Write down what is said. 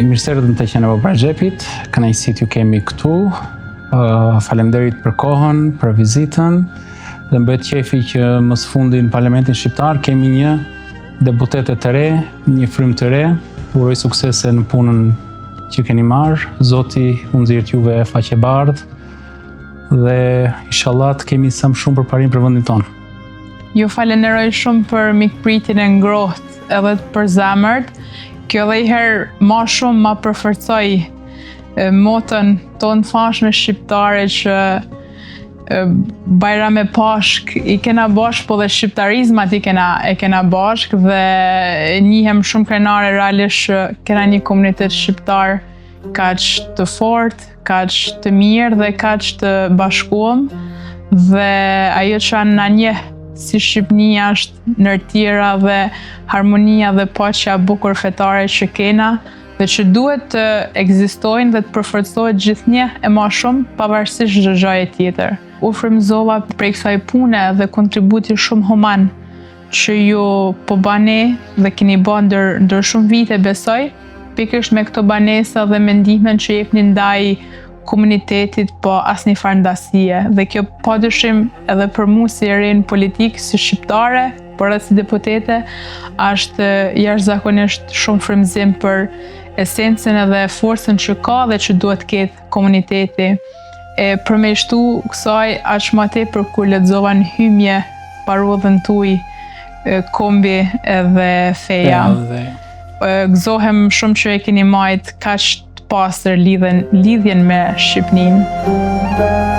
Mirë se erdhët në Teqenë e Baba Rexhepit, kënaqësi t'ju kemi këtu. Faleminderit për kohën, për vizitën dhe më bëhet qefi që më së fundi në Parlamentin Shqiptar kemi një deputete të re, një frymë të re. Uroj suksese në punën që keni marrë. Zoti u nxirrtë juve faqebardhë dhe inshallah të kemi sa më shumë përparim për vendin tonë. Ju falenderoj shumë për mikpritjen e ngrohtë edhe të përzemërt. Kjo edhe i herë ma shumë ma përforcoi moton tonë famshme shqiptare që Bajram e Pashkë i kena bashkë, po dhe shqiptarizmat i kena, e kena bashkë dhe njihem shumë krenare realisht që kena një komunitet shqiptar kaq të fort, kaq të mirë dhe kaq të bashkuem dhe ajo që na njeh si Shqipni është nër tjera dhe harmonia dhe paqja e bukur fetare që kena dhe që duhet të ekzistojnë dhe të përforcohet gjithnjë e ma shumë pavarësisht çdo gjaje tjetër. U frymëzova prej kësaj pune dhe kontributi shumë human që ju po bani dhe keni ba ndër, ndër shumë vite besoj, pikërisht me këto banesa dhe me ndihmën që jepni ndaj komunitetit pa asnjë farë ndasie. Dhe kjo pa dyshim edhe për mu si e re në politikë, si shqiptare, por edhe si deputete, është jashtëzakonisht shumë frymëzim për esencën edhe forcën që ka dhe që duhet ketë komuniteti. E për me shtu kësaj, aq ma tepër kur lexova në hymje parullën tuj kombi edhe feja. Gëzohem shumë që e keni majt kaq të pastër lidhjen, lidhjen me Shqipninë.